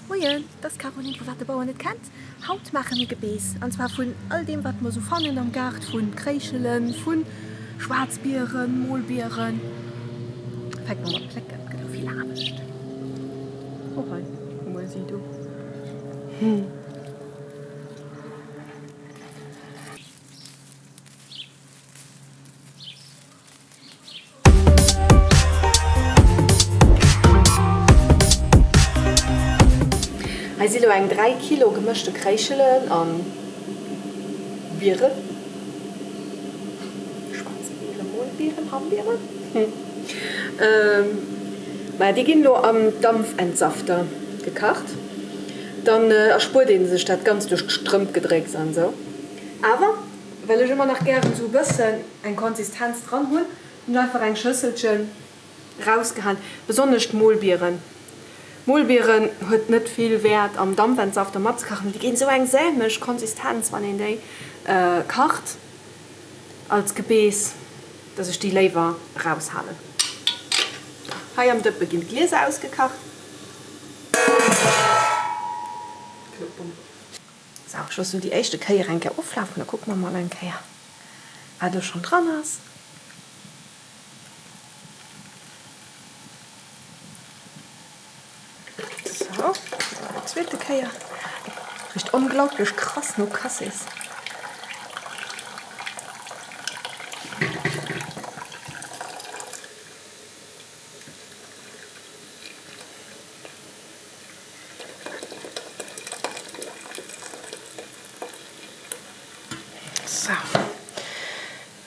Moien, et ass d'Caroline vu Wat de Bauer net kennt. Haut maache mir Gebeess, an zwar vun all deem wat mer sou fannen am Gaart, vu Kréischelen, vu Schwaarzbieren, Molbieren. Fänke mer mat plécken, gëtt och vill Aarbecht. Oh hei hu mer si do. Hei si lo eng 3 Kilo gemëschte Kréischelen an Bieren, schwaarz Bieren, Molbieren, Hammbieren, maja déi ginn lo am Dampfentsafter gekacht. Dann erspuert een sech dat ganzt duerch d'Strëmp gedrécks an esou. Awer well ech ëmmer nach gären esou e bëssen eng Konsistenz dran hunn, hunn ech einfach eng Schësselchen rausgehaen, besonnesch d'Molbieren. Molbieren huet net vill Wäert am Dampfentsafter matzekachen, déi ginn esou eng sämeg Konsistenz wann een déi kacht als Gebeess, dass ech déi léiwer raushalen. Hei am Dëppe ginn d'Glieser ausgekacht. Sou, ech loossen déi éischte Kéier eng Kéier oflafen, da kucke mer mol eng Kéier, wat do schonn dran ass. Sou, déi zweete Kéier. Richt onglaublech krass no Cassis. Sou,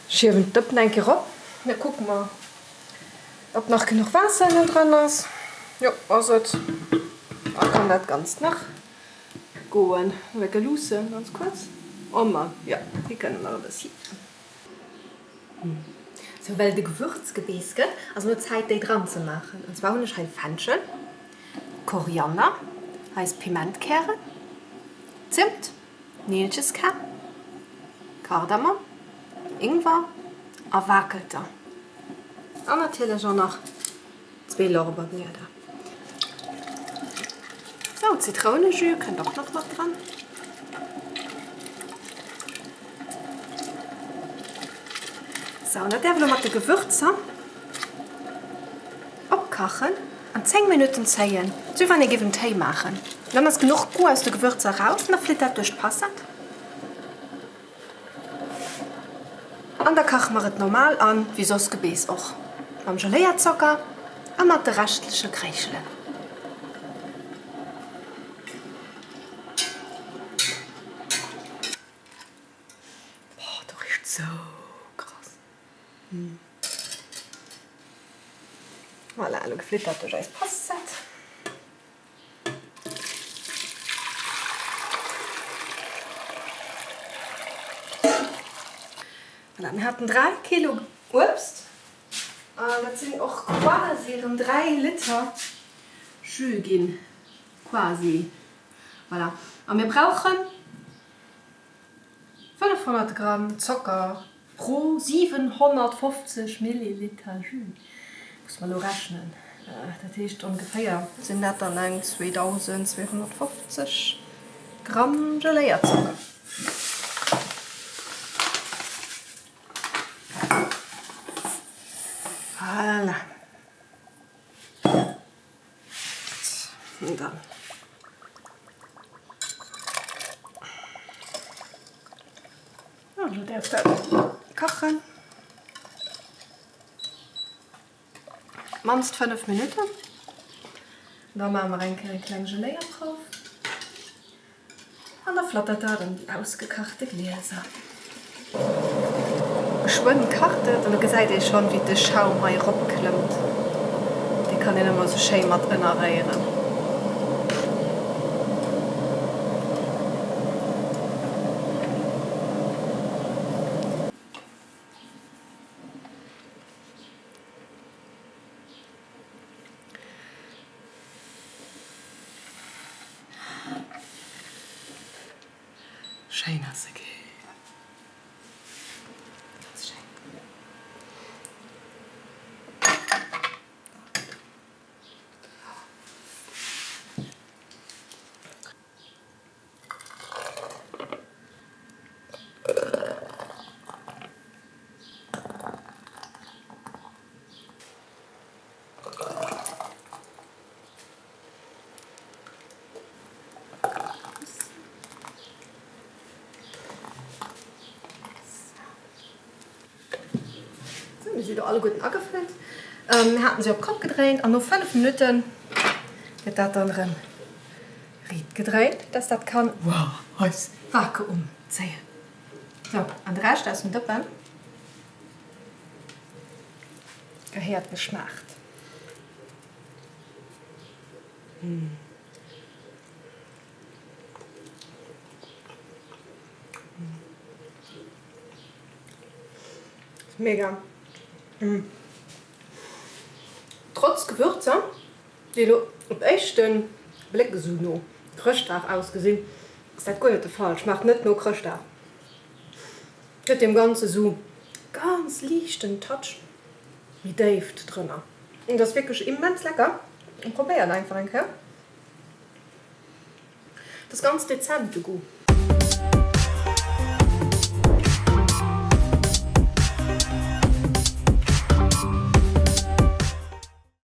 ech hiewen d'Dëppen eng Kéier op, da kucke mer ob nach genuch Waasser ënnen dran ass. Jo, ass et. Da kann dat Ganzt nach goen. Eng luussen, ganz kuerz. Oh ma jo, déi kënnen nach e bëssi. Sou, well et e Gewürzgebeess gëtt, ass elo Zäit déi dran ze maachen. An zwar hunn ech hei Fenchel, Koriander, hei ass Pimentkären, Zimt, Neelcheskär, Kardamom, Ingwer a Wakelter. An natierlech och nach Zwee Lorbeerblieder. Sou, Zitrounejus kënnt och nach mat dran. Sou, an dat däerf elo mat de Gewürzer opkachen an 10 Minutten zéien, sou wéi wann ee géif en Téi maachen. Dann ass genuch Goût aus de Gewürzer eraus an da flitt dat duerch d'Passett. An da kache mer et normal an, wéi soss Gebeess och, mam Geléierzocker a mat de reschtleche Kréischelen. Boah, do richt sou krass. Voilà, elo flitt dat duerch eis Passett. Voilà, mir haten 3 Kilo Uebst an dat sinn och quasi erëm 3 Liter Jus ginn, quasi. Voilà, a mir brauchen 500 Gramm Zocker pro 750 Milliliter Jus. Muss mer elo rechnen, dat heescht ongeféier sinn dat dann eng 2250 Gramm Geléierzocker. Voilà. Dann. Elo däerf dat kachen. Mannst 5 Minutten. Da maache mer eng Kéier eng kleng Geléierprouf. An da flattert dat an déi ausgekachte Glieser. Geschwënn kacht et an da gesäit ee schonn, wéi de Schaum hei eropklëmmt. Dee kann een ëmmer sou schéi mat ënnerréieren. Schéin ass se ginn. Ganz schéin. Mir si lo alleguerten agefëllt. Mir haten se op d'Kopp gedréint an no 5 Minutte gëtt dat dann erëm riit gedréint, dass dat kann eis Vakuum zéien. Sou, an de Rescht aus dem Dëppen gehéiert geschmaacht. Mega. Trotz Gewürzer, déi elo op éischte Bléck esou no Chrëschtdag ausgesinn, ass dat guer net de Fall. Schmaacht net no Chrëschtdag. Gëtt deem Ganze esou ganz liichten Touch méi Déift drënner. Et ass wierklech immens lecker. Probéiert einfach eng Kéier. Et ass ganz dezent de Goût.